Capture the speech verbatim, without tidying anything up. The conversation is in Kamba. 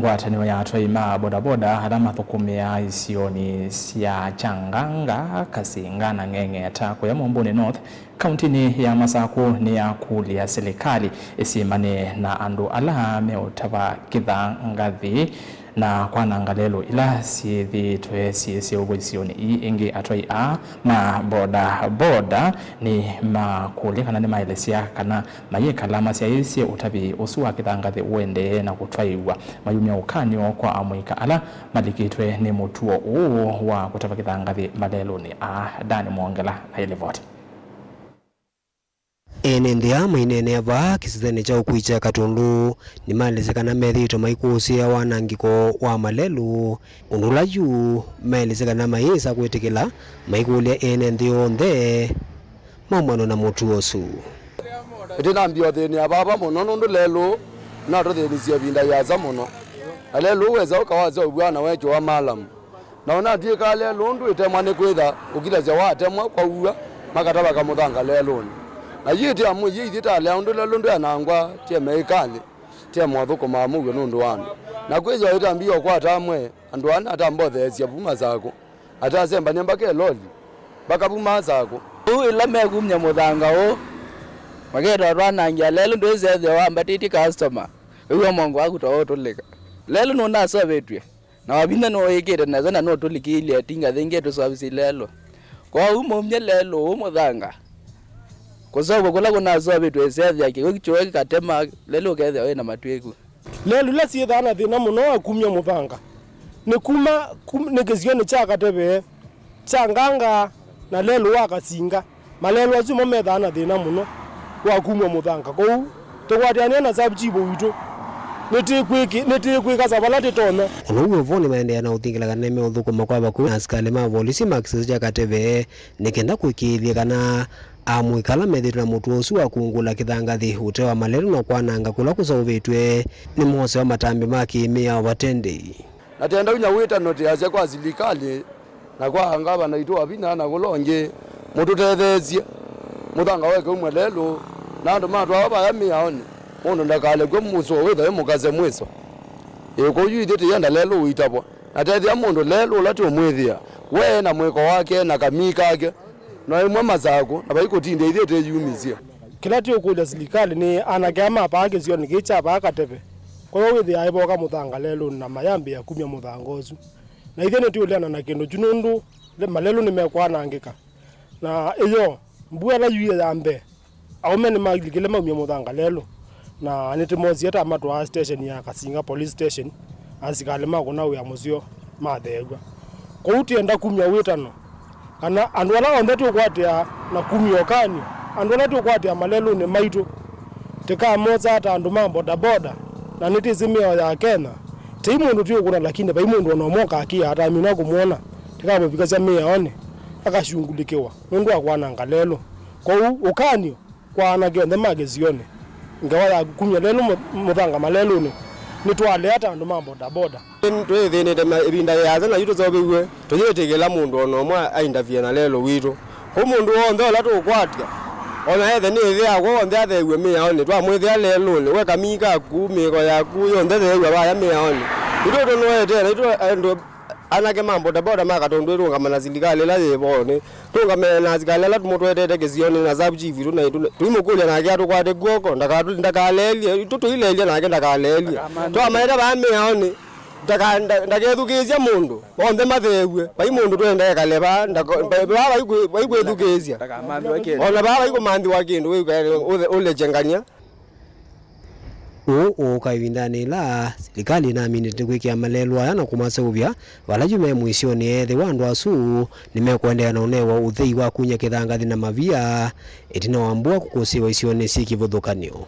Ngwatanĩo ya atwai ma bodaboda ala mathũkũmĩaa isionĩ sya Kyanganga, Kasinga na Ng'eng'eta kũya Mũmbũnĩ North, kauntinĩ ya Masakũ nĩyakũlya silikalĩ ĩsyĩmane na andũ ala meũtava kĩthangathĩ na kwananga lelũ ila syĩthĩĩtwe syĩseũvw'a isionĩ ii. Ĩngĩ, atwai aa ma boda boda nĩmakũlya kana nĩmaelesya kana mayĩkala masyaĩĩsye ũtavĩ ũsu wa kĩthangathĩ ũendee na kũtwaĩw'a. Mayumya ũkany'o kwa amũika ala malikĩtwe nĩ mũtuo ũũ wa kũtava kĩthangathĩ malelũnĩ aa. Dan Mwongela na ĩlivoti. Ene nthĩ aa maineenea vaa kĩsesenĩ kya ũkui kya Katũndũ nĩmaelesya kana methĩĩtwe maikũsĩĩa wanangĩko wa malelũ, ũndũ ũla yu maelesya kana mayĩsa kwĩtĩkĩla maikũlya ene nthĩ onthe maumano na mũtuo ũsu. Ĩtĩ nambia ũthĩnĩa vava mũno nũndũ lelũ natũthĩnisye ĩvinda yĩasa mũno. Na lelũ wesa ũkawasya ũvw'ana wekĩwa malamu. Na ũnatw'ĩkaa lelũ ũndũ ĩtemwa nĩ kwĩtha ũkilasya watemwa kwa ũw'a makatava kamũthanga lelũnĩ. Na yu ĩtĩ amwe yĩ ithyĩ talea ũndũ lelũ ndwenangwa tye meĩkalĩ, tye mothũkũmaa mũuo nũndũ wa andũ. Na kwĩthĩwa ĩtambia ũkwata amwe andũ ana atambotheesya vu Masakũ. Atasembany'a mpaka ĩloli, mpaka vu Masakũ. Ũu ĩla mekumya mũthanga ũũ, maketa twanangĩa lelũ ndwĩsethĩa wambatĩtye customer, wĩw'a mongo waku ta ũtũlĩka. Lelũ nũnaseũvĩtw'e, na wavinya nũwĩkĩte nesa na nũtũlikĩilye ĩtinga yĩngĩ ĩtũseũvĩsye lelũ. Kwoou maumye lelũ ũũ mũthanga, kũseũvw'a kũla kũnaseũvĩtw'e ĩsethĩa kĩw'ũ kĩkatema lelũ ũkethĩa wĩ na matw'ĩku. Lelũ ila syĩthaa na thĩna mũno wa kumya mũthanga nĩ kuma, kum, nĩ kĩsionĩ kya Kateve, Kyanganga na lelũ wa Kasinga. Malelũ asu mo methaa na thĩna mũno wa kumw'a mũthanga. Kwoou tũkwatĩanĩa na sub chief witũ, nĩtĩkwĩkĩ-, nĩtĩkwĩkasa vala tĩtonya. Ona ũu wĩ vo, nĩmaendeea na ũthingĩla kana nĩmeũthũkũma kwa vakuvĩ na asikalĩ ma volisi ma kĩsese kya Kateve nĩ kenda kũĩkĩĩthya kana amũika ala methĩĩtwe na mũtuo ũsu wa kũngũla kĩthangathĩ, ũtee wa malelũ na kwananga kũla kũseũvĩtw'e nĩmosewa matambya ma kĩ-mĩao vate ndĩi. Na tenda ũnya wĩtano tĩasya kwa silikalĩ na kwa ngavana witũ wa vinya na kũla ũngĩ, mũtũtetheesye mũthanga weke umwe lelũ, na andũ matwawa vaya mĩaonĩ, mũndũ ndakalekw'e mũsũo wĩthawe mũkase mwĩso. Ĩ, kũu yu ithyĩ tĩyenda lelũ ũitavwa, na tethĩa mũndũ lelũ ũla tũũmwĩthĩa we na mwĩko wake na kamii kake, no ĩmwe Masakũ, na vai kũtinda ithyĩ tĩyumisye. Kĩla tũũkũlya silikalĩ nĩ anake aa ma vaa kĩsionĩ kĩĩ kya vaa Kateve, kwa w'o wĩthĩaa aivoka mũthanga lelũnĩ na mayambĩĩa kumya mũthanga ũsu. Na ithyĩ nĩtũũleana na kĩndũ kyu nũndũ le-, malelũ nĩmekwanangĩka. Na ĩyoo, mbua ĩla yuie ya mbee, aũme nĩmalikile maumya mũthanga lelũ, na nĩtũmosie ta matwaa station ya Kasinga Police Station, asikalĩ ma kũna wĩa mũseo matheew'a. Kwoou tĩenda kumya wĩtano kana andũ ala onthe tũkwatĩa na kumya ũkany'o, andũ ala tũkwatĩa malelũnĩ maitũ, tĩkamosaa ta andũ ma bodaboda, na nĩtĩsĩ mĩao ya Kenya. Tei mũndũ twĩũkũna, lakini vai mũndũ ona ũmwe ũkakĩa ataminwa kũmwona, tĩkamũvikasya mĩaonĩ, akasyungulĩkĩwa nũndũ wa kwananga lelũ. Kwoou ũkany'o kwa anake onthe ma kĩsionĩ, ngewa ya kumya lelũ mũ-, mũthanga malelũnĩ, nĩtwalea ta andũ ma bodaboda. Twĩthĩnĩte ma-, ĩvinda yĩasa na yu tũseũvĩw'e, tũyĩtĩkĩla mũndũ o na ũmwe aindavie na lelũ witũ. Kũu mũndũ w'onthe ũla tũũkwatya, o na ethe nĩ ĩthe yakwa, w'onthe atheew'e mĩaonĩ, twamwĩthĩa lelũnĩ, we kamii kaku, mĩĩko yaku yonthe theew'a vaya mĩaonĩ. Nitũ tũnũetee, na itũ andũ anake ma bodaboda ma Katũndũ ĩtũngama na silikalĩ ĩla yĩ vo nĩ tũngame na asikalĩ ala tũmũtwetete kĩsionĩ na sub chief witũ, na itũ tũimũkũlya nake atũkwate kw'oko, ndakatũ-, ndakaleelye, itũ tũileelya nake ndakaleelye. Twamaete vaa mĩaonĩ, ndaka-, nda-, ndakethukĩĩsya mũndũ, onthe matheew'e. Vai mũndũ twenda ekale vaa, ndako-, va-, vaa vaikwĩ-, vaikwĩthukĩĩsya. O na vaa vaikũmanthĩwa kĩndũ, wĩkae ũthe-, ũlekye ngany'a. Ũũ ũũka ĩvindanĩ yĩla silikalĩ ĩnaminĩte kwĩkĩa malelũ aya na kũmaseũvya vala yu me mũisyonĩ, ethĩwa andũ asu nĩmekũendeea na ũnewa ũthei wa kunya kĩthangathĩ na mavia ĩtina wa mbua kũkũsĩĩwa isionĩ syĩ kĩvathũkany'o.